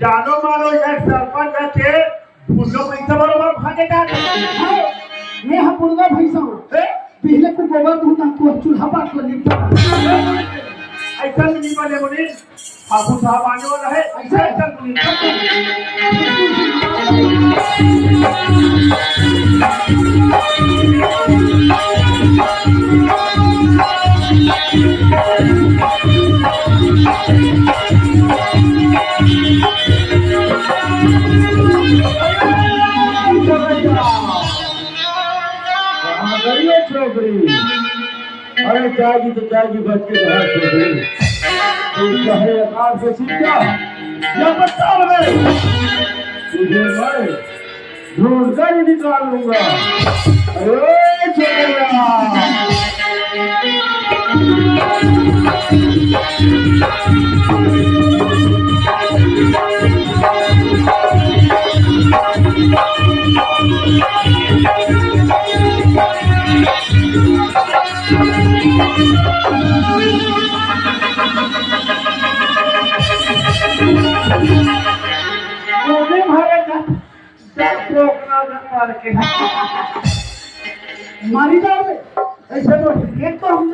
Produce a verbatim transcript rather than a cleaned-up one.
जानो मानो, ये सरपंच के भुरगा भैंसा बरोबर भागे जात हे। हाँ, मैं हा भुरगा भैंसा हूँ। ए? पहले को गोबर दूँ ना, तू चूल्हा पाट को निपटा। ऐसा भी नहीं बने मुनीम, ठाकुर साहब आने वाला है। ऐसा? ऐसा भी नहीं। कहाँ गई ये छोकरी? अरे जागी तो जागी, बच के रहा छोकरी। तू चाहे आकाश में छिप जा या पाताल में, तुझे मैं ढूंढ कर ही निकाल लूंगा। अरे छोकरिया। गोली मारे जा, जा, टोकना ना मार के। मारी जाओ बे। ऐसे तो एक तो हम